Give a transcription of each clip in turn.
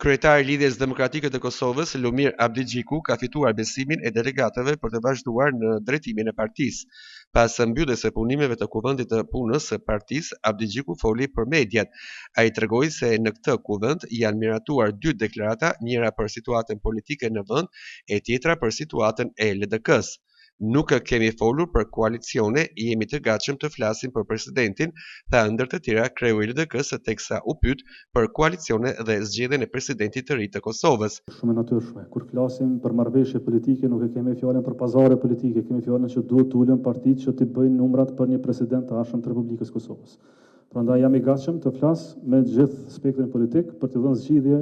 Kryetari i Lidhjes Demokratike të Kosovës, Lumir Abdixhiku, ka fituar besimin e delegatëve për të vazhduar në drejtimin e partisë. Pas mbylljes së punimeve të Kuvendit të Punës së partisë, Abdixhiku foli për mediat. Ai tregoi se në këtë kuvend janë miratuar dy deklarata, njëra për situatën politike në vend e tjetra për situatën e LDK-së. Nuk kemi folur për koalicione, jemi të gatshëm të flasim për presidentin, tha ndër të tjera kreu i LDK-së teksa u pyet për koalicione dhe zgjedhjen e presidentit të ri të Kosovës. Shumë e natyrshme. Kur flasim për marrëveshje politike nuk e kemi fjalën për pazare politike, kemi fjalën që duhet të ulen partitë që t'i bëjnë numrat për një president të ardhshëm të Republikës së Kosovës. Prandaj jam i gatshëm të flas me gjithë spektrin politik për t'i dhënë zgjidhje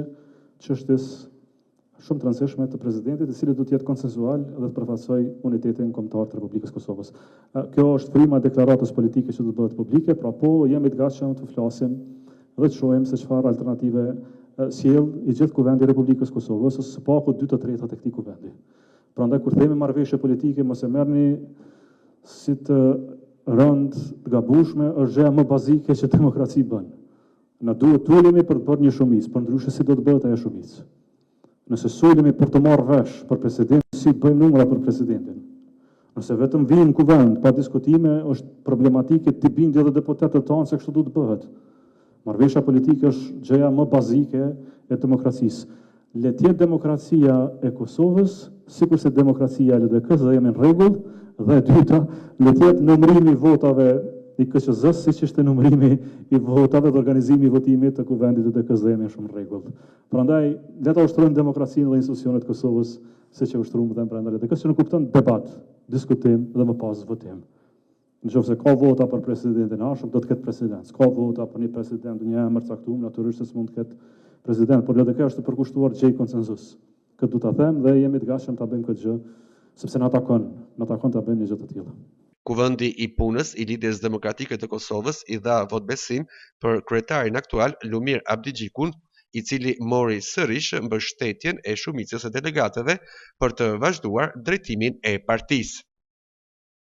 çështjes shumë të rëndësishme të presidentit, i cili do të jetë konsensual dhe të përfaqësojë unitetin kombëtar të Republikës së Kosovës. Kjo është fryma e deklaratës politike që do të bëhet publike, pra po jemi të gatshëm të flasim dhe të shohim se çfarë alternative sjell i gjithë Kuvendi i Republikës së Kosovës, ose së paku 2/3 e këtij kuvendi. Prandaj kur themi marrëveshje politike, mos e merrni si të rëndë, të gabueshme, është gjëja më bazike që demokraci bën. Na duhet të ulemi për të bërë një shumicë, përndryshe si do të bëhet ajo shumicë? Nëse s'ulemi për të marrë vesh për presidentin, si bëjmë numra për presidentin? Nëse vetëm vijmë në kuvend pa diskutime, është problematike t'i bindi edhe deputetët tanë se kështu duhet të bëhet. Marrëveshja politike është gjëja më bazike e demokracisë. Le të jetë demokracia e Kosovës, sikurse demokracia e LDK-së dhe jemi në rregull, dhe e dyta, le të jetë numërimi i votave i KQZ-së, siç ishte numërimi i votave dhe organizimi i votimit të Kuvendit të LDK-së dhe jemi shumë në rregull. Prandaj, le ta ushtrojmë demokracinë dhe institucionet e Kosovës siç e ushtruam dhe brenda LDK-së, që nënkupton debat, diskutim dhe më pas votim. Në qoftë se ka vota për presidentin e ardhshëm, do të ketë president. S'ka vota për një president, një emër të caktuar, natyrisht se s'mund të ketë president, por LDK është e përkushtuar të gjejë konsensus. Këtë du ta them dhe jemi të gatshëm ta bëjmë këtë gjë, sepse na takon, na takon ta bëjmë një gjë të tillë. Kuvendi i Punës i Lidhjes Demokratike të Kosovës i dha votëbesim për kryetarin aktual Lumir Abdixhikun, i cili mori sërish mbështetjen e shumicës së delegatëve për të vazhduar drejtimin e partisë.